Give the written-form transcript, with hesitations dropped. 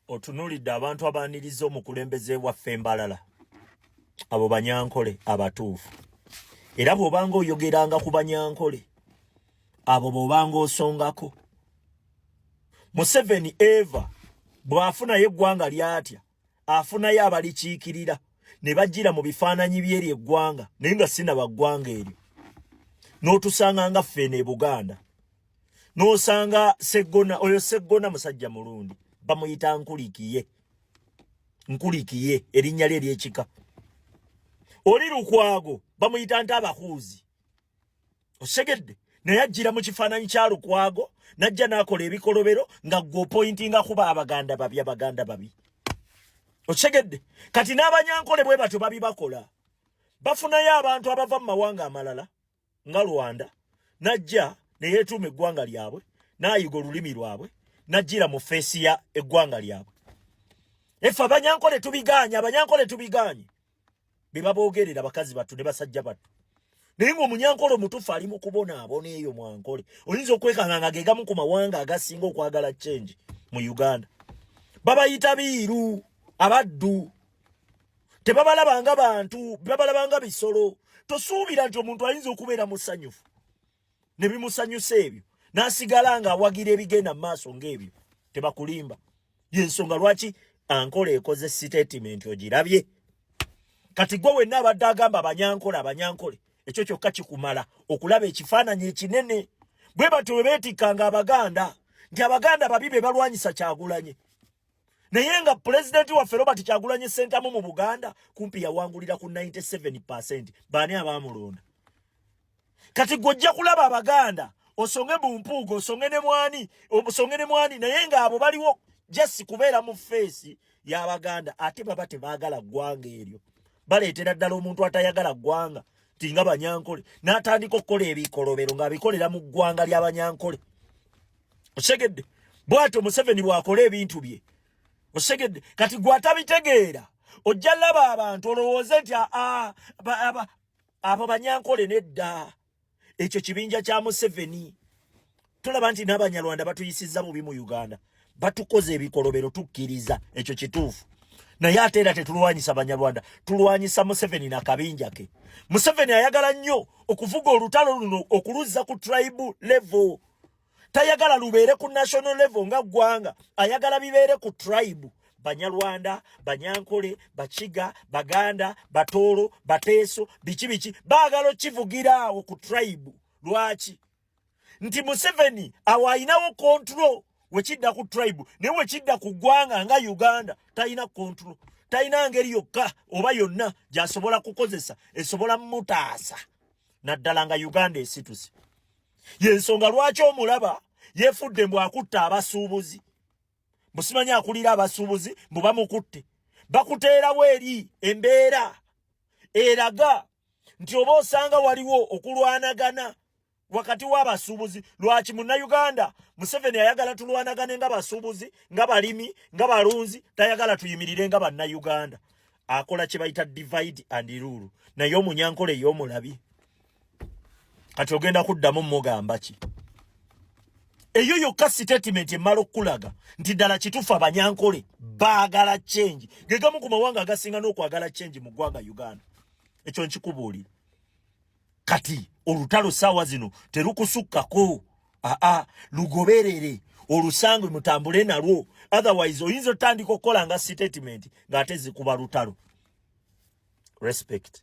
Otunuulidde abantu abaaniriza omukulembeze waffe Mbalala, abo Banyankole abatuufu. Era bw'obanga oyogeranga ku Banyankole, abo bw'obanga osongako. Museveni eva bw'afunayo eggwanga lyatya, afunayo abalikiikirira ne bajjira mu bifaananyi by'eryo eggwanga, naye nga si na baggwanga eryo. N'otusanga nga ffe eno e Buganda, n'osanga Seggona. Oyo Seggona musajja mulundi, bamuyita Nkulikiye. Nkulikiye erinnya lye ery'ekika. Oli Lukwago bamuyita nti Abahuuzi. Osegedde? Naye ajjira mu kifaananyi kya Lukwago, n'ajja n'akola ebikolobero nga gwe opointinga kuba Abaganda babi, Abaganda babi. Osegedde? Kati n'Abanyankole bwe batyo babibakola. Bafunayo abantu abava mu mawanga amalala nga Rwanda, najja neyetuuma eggwanga lyabwe, n'ayiga olulimi lwabwe, najjira mu face ya eggwanga lyabwe. Efe Abanyankole tubigaanye, Abanyankole tubigaanye. Be baboogerera bakazi battu ne basajja battu. Naye ng'Omunyankole omutuufu ali mu kubonaabona eyo mwankole. Oyinza okwekanga nga ge gamu ku mawanga agasinga okwagala change mu Uganda. Babayita biiru, abaddu. Tebabalaba nga bantu, babalaba nga bisolo. Tosuubira nti omuntu ayinza okubeera musanyufu ne bimusanyusa ebyo n'asigala ng'awagira ebigenda mu maaso ng'ebyo. Tebakulimba. Yensonga lwaki Ankola ekoze statement, ogirabye. Kati gwe wenna abadde agamba Abanyankole, Abanyankole, ekyo kyokka kikumala okulaba ekifaananyi ekinene. Bwe batyo bwe beetikkanga Abaganda nti Abaganda babi, be balwanyisa Kyagulanye. Naye nga pulezidenti waffe Robert Kyagulanye Ssentamu mu Buganda kumpi yawangulira ku 97%. Baani abaamulonda? Kati gwe ojja kulaba Abaganda, osonge mu Mpuuga, osonge ne mwani, osonge ne mwani, naye ng'abo baliwo just kubeera mu face y'Abaganda, ate baba tebaagala ggwanga eryo. Baleetera ddala omuntu atayagala ggwanga nti nga Banyankole, n'atandika okukola ebikolobero ng'abikolera mu ggwanga ly'Abanyankole. Osegedde? Bw'atyo Museveni bw'akola ebintu bye. Osegedde? Kati gwe atabitegeera, ojja laba abantu olowooze nti abo Banyankole. Nedda, ekyo kibinja kya Museveni. Tulaba nti n'Abanyarwanda batuyisizza bubi mu Uganda, batukoze ebikolobero, tukkiriza ekyo kituufu. Naye ate era tetulwanyisa Banyarwanda, tulwanyisa Museveni na kabinja ke. Museveni ayagala nnyo okuvuga olutalo luno okuluzza ku tribe level. Tayagala lubeere ku national level nga ggwanga, ayagala bibeere ku tribe: Banyarwanda, Banyankole, Bakiga, Baganda, Batoolo, Bateeso, biki biki. Baagala okivugira awo ku tribe. Lwaki? Nti Museveni awo ayinawo control wekidda ku tribe, naye wekidda ku ggwanga nga Uganda talina control, talina ngeri yokka oba yonna gy'asobola kukozesa esobola mutaasa, naddala nga Uganda esituse. Yensonga lwaki omulaba yeefudde mbu akutta abasuubuzi, musimanyi akulira abasuubuzi, mbu bamukutte. Bakuteerawo eri embeera eraga nti oba osanga waliwo okulwanagana wakati w'abasuubuzi. Lwaki Munnayuganda Museveni ayagala tulwanagane nga basuubuzi, nga balimi, nga balunzi? Tayagala tuyimirire nga Bannayuganda. Akola kye bayita divide and rule. Naye Omunyankole ey'omulabi, kati ogenda kuddamu mugamba ki? Eyo yokka statement emala okukulaga nti ddala kituufu Abanyankole baagala change. Ge gamu ku mawanga agasinga n'okwagala change mu ggwanga Uganda, ekyo nkikubuulira. Kati olutalo saawa zino terukusukkako, aa, lugoberere olusangwe, mutambule nalwo. Otherwise oyinza otandika okukola nga statement ng'ate zikuba lutalo. Respect.